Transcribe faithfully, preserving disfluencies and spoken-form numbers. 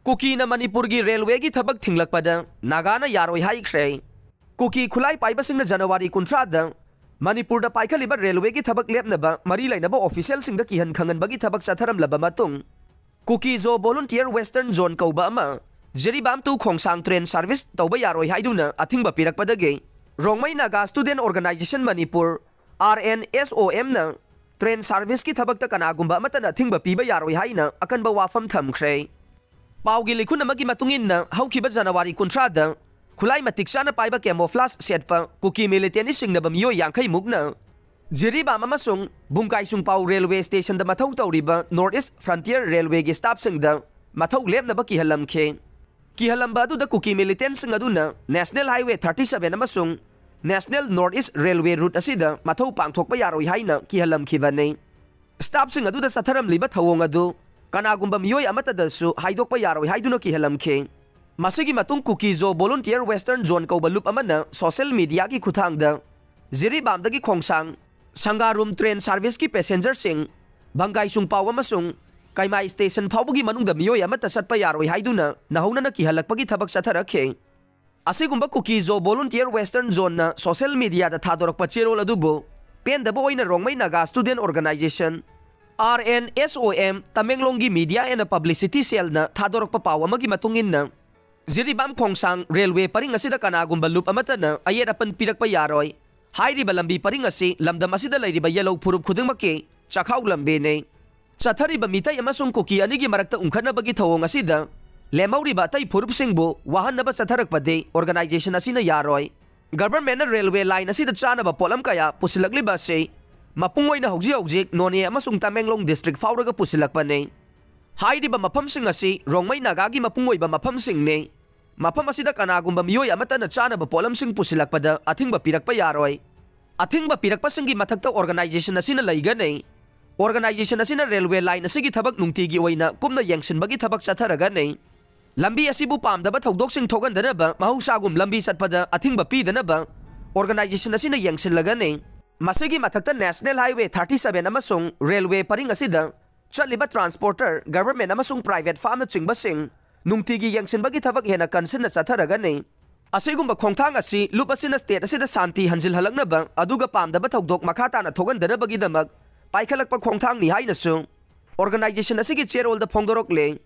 ꯀꯨꯀꯤꯅ ꯃꯅꯤꯄꯨꯔꯒꯤ ꯔꯦꯜꯋꯦꯒꯤ ꯊꯕꯛ ꯊꯤꯡꯂꯛꯄꯗ ꯅꯥꯒꯥꯅ ꯌꯥꯔꯣꯏ ꯍꯥꯏꯈ꯭ꯔꯦ꯫ ꯀꯨꯀꯤ ꯈꯨꯠꯂꯥꯏ ꯄꯥꯏꯕꯁꯤꯡꯅ ꯖꯅꯋꯥꯔꯤ ꯀꯨꯟꯊ꯭ꯔꯥꯗ ꯃꯅꯤꯄꯨꯔꯗ ꯄꯥꯏꯈꯠꯂꯤꯕ ꯔꯦꯜꯋꯦꯒꯤ ꯊꯕꯛ ꯂꯦꯞꯅꯕ ꯃꯔꯤ ꯂꯩꯅꯕ ꯑꯣꯐꯤꯁꯤꯌꯦꯜꯁꯤꯡꯗ ꯀꯤꯍꯟ ꯈꯪꯍꯟꯕꯒꯤ ꯊꯕꯛ ꯆꯠꯊꯔꯝꯂꯕ ꯃꯇꯨꯡ, Kuki Zo volunteer western zone ꯀꯧꯕ ꯑꯃ Jiribam to Khongsang train service ꯇꯧꯕ ꯌꯥꯔꯣꯏ ꯍꯥꯏꯗꯨꯅ ꯑꯊꯤꯡꯕ ꯄꯤꯔꯛꯄꯗꯒꯤ Rongmei Naga student organisation Manipur, R N S O ꯑꯦꯝꯅ ꯇ꯭ꯔꯦꯟ ꯁꯥꯔꯚꯤꯁꯀꯤ ꯊꯕꯛꯇ ꯀꯅꯥꯒꯨꯝꯕ ꯑꯃꯠꯇꯅ ꯑꯊꯤꯡꯕ ꯄꯤꯕ ꯌꯥꯔꯣꯏ ꯍꯥꯏꯅ ꯑꯀꯟꯕ ꯋꯥꯐꯝ ꯊꯝꯈ꯭ꯔꯦ꯫ ꯄꯥꯎꯒꯤ ꯂꯤꯈꯨꯟ ꯑꯃꯒꯤ ꯃꯇꯨꯡ ꯏꯟꯅ, ꯍꯧꯈꯤꯕ ꯖꯅꯋꯥꯔꯤ ꯀꯨꯟꯊ꯭ꯔꯥꯗ ꯈꯨꯠꯂꯥꯏ ꯃꯇꯤꯛ ꯆꯥꯅ ꯄꯥꯏꯕ camouflage ꯁꯦꯠꯄ ꯀꯨꯀꯤ ꯃꯤꯂꯤꯇꯦꯟꯠꯅ ꯆꯤꯡꯅꯕ ꯃꯤꯑꯣꯏ ꯌꯥꯡꯈꯩ ꯃꯨꯛꯅ ꯖꯤꯔꯤꯕꯥꯝ ꯑꯃꯁꯨꯡ ꯕꯨꯡꯀꯥꯏꯁꯨꯡꯄꯥꯎ ꯔꯦꯜꯋꯦ ꯁ꯭ꯇꯦꯁꯟꯗ ꯃꯊꯧ ꯇꯧꯔꯤꯕ ꯅꯣꯔꯠ ꯏꯁ ꯐ꯭ꯔꯟꯇꯤꯌꯔ ꯔꯦꯜꯋꯦꯒꯤ ꯁ꯭ꯇꯥꯐꯁꯤꯡꯗ ꯃꯊꯧ ꯂꯦꯞꯅꯕ ꯀꯤꯍꯜꯂꯝꯈꯤ꯫ ꯀꯤꯍꯜꯂꯝꯕ ꯑꯗꯨꯗ ꯀꯨꯀꯤ ꯃꯤꯂꯤꯇꯦꯟꯠꯁꯤꯡ ꯑꯗꯨꯅ ꯅꯦꯁꯅꯦꯜ ꯍꯥꯏꯋꯦ ꯊꯥꯔꯇꯤ ꯁꯚꯦꯟ ꯑꯃꯁꯨꯡ national north east railway route ꯑꯁꯤꯗ ꯃꯊꯧ ꯄꯥꯡꯊꯣꯛꯄ ꯌꯥꯔꯣꯏ ꯍꯥꯏꯅ ꯀꯤꯍꯜꯂꯝꯈꯤꯕꯅꯤ꯫ ꯁ꯭ꯇꯥꯐꯁꯤꯡ ꯑꯗꯨꯗ ꯆꯠꯊꯔꯝꯂꯤꯕ ꯊꯧꯑꯣꯡ ꯑꯗꯨ ꯀꯅꯥꯒꯨꯝꯕ ꯃꯤꯑꯣꯏ ꯑꯃꯠꯇꯗꯁꯨ ꯍꯥꯏꯗꯣꯛꯄ ꯌꯥꯔꯣꯏ ꯍꯥꯏꯗꯨꯅ ꯀꯤꯍꯜꯂꯝꯈꯤ꯫ ꯃꯁꯤꯒꯤ ꯃꯇꯨꯡ Kuki Zo volunteer western zone ꯀꯧꯕ ꯂꯨꯞ ꯑꯃꯅ ꯁꯣꯁꯤꯌꯦꯜ ꯃꯤꯗꯤꯌꯥꯒꯤ ꯈꯨꯠꯊꯥꯡꯗ ꯖꯤꯔꯤꯕꯥꯝꯗꯒꯤ ꯈꯣꯡꯁꯥꯡ ꯁꯪꯒꯥꯔꯨꯝ ꯇ꯭ꯔꯦꯟ ꯁꯥꯔꯚꯤꯁꯀꯤ ꯄꯦꯁꯦꯟꯖꯔꯁꯤꯡ ꯕꯪꯒꯥꯏ ꯆꯨꯡꯄꯥꯎ ꯑꯃꯁꯨꯡ ꯀꯩꯃꯥꯏ ꯁ꯭ꯇꯦꯁꯟ ꯐꯥꯎꯕꯒꯤ ꯃꯅꯨꯡꯗ ꯃꯤꯑꯣꯏ ꯑꯃꯠꯇ ꯆꯠꯄ ꯌꯥꯔꯣꯏ ꯍꯥꯏꯗꯨꯅ ꯅꯧꯍꯧꯅꯅ ꯀꯤꯍꯜꯂꯛꯄꯒꯤ ꯊꯕꯛ ꯆꯠꯊꯔꯛꯈꯤ꯫ ꯑꯁꯤꯒꯨꯝꯕ ꯀꯨꯀꯤ ꯖꯣ ꯚꯣꯂꯨꯟꯇꯤꯌꯔ ꯋꯦꯁꯇꯔꯟ ꯖꯣꯟꯅ ꯁꯣꯁꯤꯌꯦꯜ ꯃꯤꯗꯤꯌꯥꯗ ꯊꯥꯗꯣꯔꯛꯄ ꯆꯦꯔꯣꯜ ꯑꯗꯨꯕꯨ ꯄꯦꯟꯗꯕ ꯑꯣꯏꯅ Rongmei Naga student organisation, R N S O M, ꯇꯃꯦꯡꯂꯣꯡꯒꯤ ꯃꯤꯗꯤꯌꯥ ꯑꯦꯟ ꯄꯕ꯭ꯂꯤꯁꯤꯇꯤ ꯁꯦꯜꯅ ꯊꯥꯗꯣꯔꯛꯄ ꯄꯥꯎ ꯑꯃꯒꯤ ꯃꯇꯨꯡ ꯏꯟꯅ, ꯖꯤꯔꯤꯕꯥꯝ ꯈꯣꯡꯁꯥꯡ ꯔꯦꯜꯋꯦ ꯄꯔꯤꯡ ꯑꯁꯤꯗ ꯀꯅꯥꯒꯨꯝꯕ ꯂꯨꯞ ꯑꯃꯠꯇꯅ ꯑꯌꯦꯠ ꯑꯄꯟ ꯄꯤꯔꯛꯄ ꯌꯥꯔꯣꯏ꯫ ꯍꯥꯏꯔꯤꯕ ꯂꯝꯕꯤ ꯄꯔꯤꯡ ꯑꯁꯤ ꯂꯝꯗꯝ ꯑꯁꯤꯗ ꯂꯩꯔꯤꯕ ꯌꯦꯜꯍꯧ ꯐꯨꯔꯨꯞ ꯈꯨꯗꯤꯡꯃꯛꯀꯤ ꯆꯥꯛꯈꯥꯎ ꯂꯝꯕꯤꯅꯤ꯫ ꯆꯠꯊꯔꯤꯕ ꯃꯤꯇꯩ ꯑꯃꯁꯨꯡ ꯀꯨꯀꯤ ꯑꯅꯤꯒꯤ ꯃꯔꯛꯇ ꯎꯪꯈꯠꯅꯕꯒꯤ ꯊꯧꯑꯣꯡ ꯑꯁꯤꯗ ꯂꯦꯝꯍꯧꯔꯤꯕ ꯑꯇꯩ ꯐꯨꯔꯨꯞꯁꯤꯡꯕꯨ ꯋꯥꯍꯟꯅꯕ ꯆꯠꯊꯔꯛꯄꯗꯤ ꯑꯣꯔꯒꯅꯥꯏꯖꯦꯁꯟ ꯑꯁꯤꯅ ꯌꯥꯔꯣꯏ꯫ ꯒꯚꯔꯟꯃꯦꯟꯠꯅ ꯔꯦꯜꯋꯦ ꯂꯥꯏꯟ ꯑꯁꯤꯗ ꯆꯥꯅꯕ ꯄꯣꯠꯂꯝ ꯀꯌꯥ ꯄꯨꯁꯤꯜꯂꯛꯂꯤꯕ ꯑꯁꯤ ꯃꯄꯨꯡ ꯑꯣꯏꯅ ꯍꯧꯖꯤꯛ ꯍꯧꯖꯤꯛ ꯅꯣꯅꯦ ꯑꯃꯁꯨꯡ ꯇꯃꯦꯡꯂꯣꯡ ꯗꯤꯁꯇ꯭ꯔꯤꯛ ꯐꯥꯎꯔꯒ ꯄꯨꯁꯤꯜꯂꯛꯄꯅꯤ꯫ ꯍꯥꯏꯔꯤꯕ ꯃꯐꯝꯁꯤꯡ ꯑꯁꯤ ꯔꯣꯡꯃꯩ ꯅꯥꯒꯥꯒꯤ ꯃꯄꯨꯡ ꯑꯣꯏꯕ ꯃꯐꯝꯁꯤꯡꯅꯤ꯫ ꯃꯐꯝ ꯑꯁꯤꯗ ꯀꯅꯥꯒꯨꯝꯕ ꯃꯤꯑꯣꯏ ꯑꯃꯠꯇꯅ ꯆꯥꯅꯕ ꯄꯣꯠꯂꯝꯁꯤꯡ ꯄꯨꯁꯤꯜꯂꯛꯄꯗ ꯑꯊꯤꯡꯕ ꯄꯤꯔꯛꯄ ꯌꯥꯔꯣꯏ꯫ ꯑꯊꯤꯡꯕ ꯄꯤꯔꯛꯄꯁꯤꯡꯒꯤ ꯃꯊꯛꯇ ꯑꯣꯔꯒꯅꯥꯏꯖꯦꯁꯟ ꯑꯁꯤꯅ ꯂꯩꯒꯅꯤ꯫ ꯑꯣꯔꯒꯅꯥꯏꯖꯦꯁꯟ ꯑꯁꯤꯅ ꯔꯦꯜꯋꯦ ꯂꯥꯏꯟ ꯑꯁꯤꯒꯤ ꯊꯕꯛ ꯅꯨꯡꯇꯤꯒꯤ ꯑꯣꯏꯅ ꯀꯨꯞꯅ ꯌꯦꯡꯁꯤꯟꯕꯒꯤ ꯊꯕꯛ ꯆꯠꯊꯔꯒꯅꯤ꯫ ꯂꯝꯕꯤ ꯑꯁꯤꯕꯨ ꯄꯥꯝꯗꯕ ꯊꯧꯗꯣꯛꯁꯤꯡ ꯊꯣꯛꯍꯟꯗꯅꯕ ꯃꯍꯧꯁꯥꯒꯨꯝ ꯂꯝꯕꯤ ꯆꯠꯄꯗ ꯑꯊꯤꯡꯕ ꯄꯤꯗꯅꯕ ꯑꯣꯔꯒꯅꯥꯏꯖꯦꯁꯟ ꯑꯁꯤꯅ ꯌꯦꯡꯁꯤꯜꯂꯒꯅꯤ꯫ ꯃꯁꯤꯒꯤ ꯃꯊꯛꯇ ꯅꯦꯁꯅꯦꯜ ꯍꯥꯏꯋꯦ ꯊꯥꯔꯇꯤ ꯁꯚꯦꯟ ꯑꯃꯁꯨꯡ ꯔꯦꯜꯋꯦ ꯄꯔꯤꯡ ꯑꯁꯤꯗ ꯆꯠꯂꯤꯕ ꯇ꯭ꯔꯥꯟꯁꯄꯣꯔꯇꯔ, ꯒꯚꯔꯟꯃꯦꯟꯠ ꯑꯃꯁꯨꯡ ꯄ꯭ꯔꯥꯏꯚꯦꯠ ꯐꯥꯔꯝꯅꯆꯤꯡꯕꯁꯤꯡ ꯅꯨꯡꯇꯤꯒꯤ ꯌꯦꯡꯁꯤꯟꯕꯒꯤ ꯊꯕꯛ ꯍꯦꯟꯅ ꯀꯟꯁꯤꯟꯅ ꯆꯠꯊꯔꯒꯅꯤ꯫ ꯑꯁꯤꯒꯨꯝꯕ ꯈꯣꯡꯊꯥꯡ ꯑꯁꯤ ꯂꯨꯞ ꯑꯁꯤꯅ state ꯑꯁꯤꯗ ꯁꯥꯟꯇꯤ ꯍꯟꯖꯤꯜꯍꯜꯂꯛꯅꯕ ꯑꯗꯨꯒ ꯄꯥꯝꯗꯕ ꯊꯧꯗꯣꯛ ꯃꯈꯥ ꯇꯥꯅ ꯊꯣꯛꯍꯟꯗꯅꯕꯒꯤꯗꯃꯛ ꯄꯥꯏꯈꯠꯂꯛꯄ ꯈꯣꯡꯊꯥꯡꯅꯤ ꯍꯥꯏꯅꯁꯨ organization ꯑꯁꯤꯒꯤ chairholder ꯐꯣꯡꯗꯣꯔꯛꯂꯦ꯫